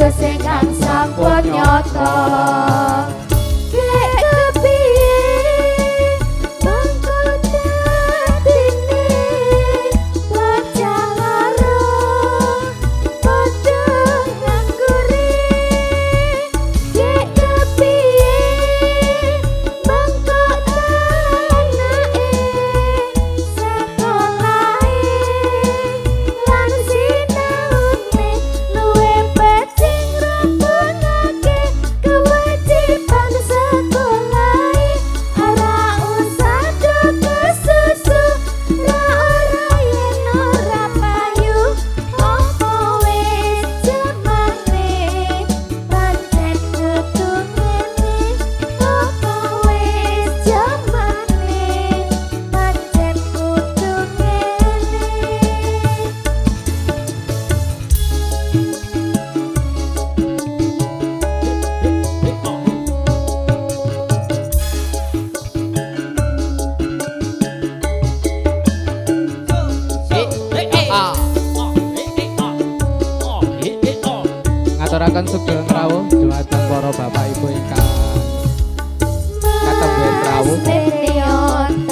Kados ingkang sampun nyata. Gek kepiye mangko dadine bocah loro padha nganggure. Gek kepiye mangko anake sekolahe lan sinaune luwih becik ngrembugake kewajiban sekolahe. Ora usah do kesusu, ra ora yen ora payu. Apa wis jamane pancen kudu ngene? Apa wis jamane pancen kudu ngene? Ngaturaken sugeng rawuh dumateng para bapak ibu ingkang katemben rawuh. Mas Leon.